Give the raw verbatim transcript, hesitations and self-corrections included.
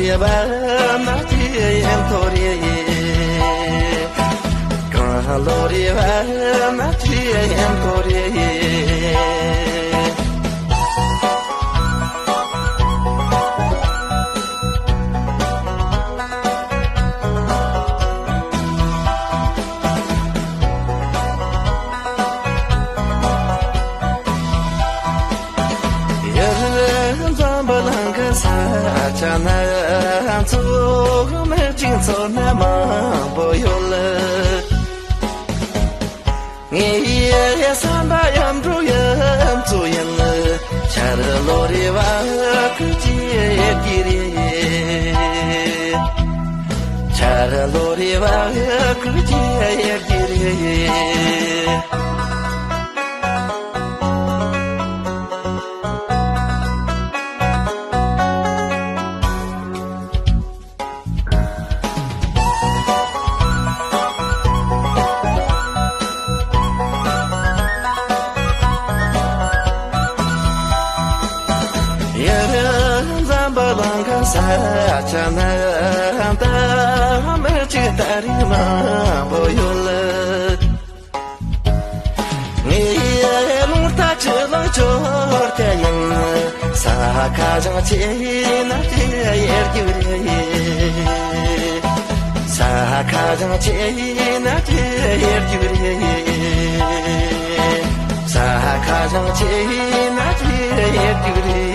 ཡ་བ་ན་ཅི་ཡན་ཐོ་རེ། གང་ལོ་རེ་བ་ན་ཅི་ཡན་ཐོ་རེ། ཡར་འཛམ་བུ་གླིང་གི་ས་ཆ་སྣ་ཚོགས་མི་གཅིག་ཚོ་ན་མང་པོ་ཡོད་ལ། ངའི་བསམ་པ་ཡམ་འགྲོ་ཡམ་ཚོ་ཡིན། ཆར་ལོ་རེ་བ་ཁུ་ཅི་ཡེ་ཀི་རེ། ཆར་ལོ་རེ་བ་ཁུ་ཅི་ཡེ་ཀི་རེ། ཡར་འཛམ་བུ་གླིང་གི་ས་ཆ་ན་ད་མི་གཅིག་ད་རེས་མང་པོ་ཡོད་ལ། ངའི་རླུང་རྟ་ཆུ་ལ་འཕྱུར་ཏེ་ཡིན། ས་ཁ་བྱང་ཆེ་ན་ཅི་ཡེར་རྒྱུ་རེད། ས་ཁ་བྱང་ཆེ་ན་ཅི་ཡེར་རྒྱུ་རེད། ས་ཁ་བྱང་ཆེ་ན་ཅི་ཡེར་རྒྱུ་རེད།